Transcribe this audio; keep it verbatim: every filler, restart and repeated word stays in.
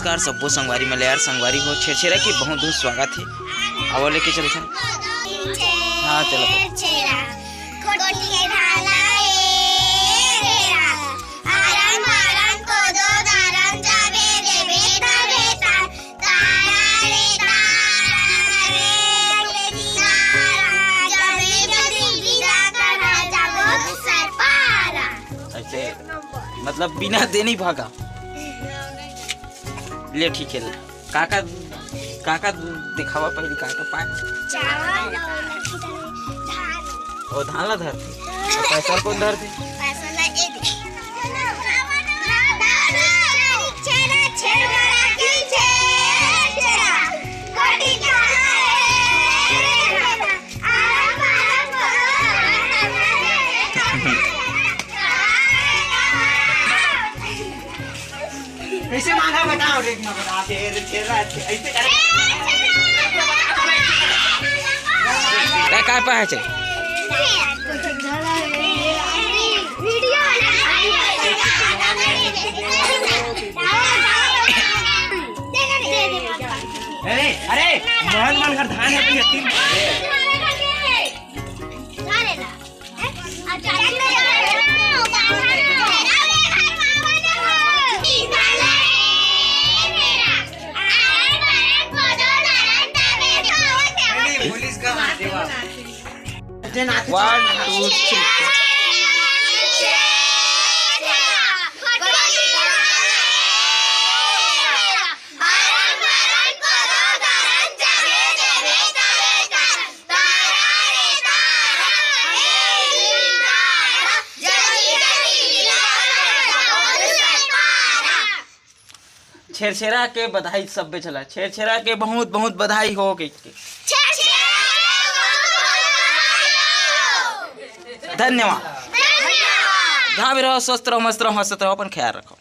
नमस्कार सब्बो संगवारी मन ल यार, संगवारी हो छेरछेरा के बहुत बहुत स्वागत हे। आवो लेके चलथन। हाँ, चलो। छेरछेरा, कोठी के ढाला ए ढेरा, आरम बारम कोदो दारम जाबे देबे तबे तार, तारा रे तारा रे तारा, जल्दी जल्दी बिदा करा जाबो दूसर पारा। ऐसे मतलब बिना देनी भागा। ले ठीक है, काका, काका दिखावा पहली, काका पाए। चावल और धान। ओ, धान ला धरथे। तो पैसा कोन धरथे? पैसा ला ए दे। कैसे मांगा बताओ रे, ना बता दे रे, छेरा, ऐसे कर। काय, काय पाहायचे? अरे, अरे, मोहन मन घर धान है, तू ये तीन। One, two, three. छेरछेरा के बधाई सब्बे झला, छेरछेरा के बहुत बहुत बधाई हो के। धन्यवाद। जहाँ भी रहो, स्वस्थ रहो, मस्त रहो, हंसत रहो, अपन ख्याल रखो।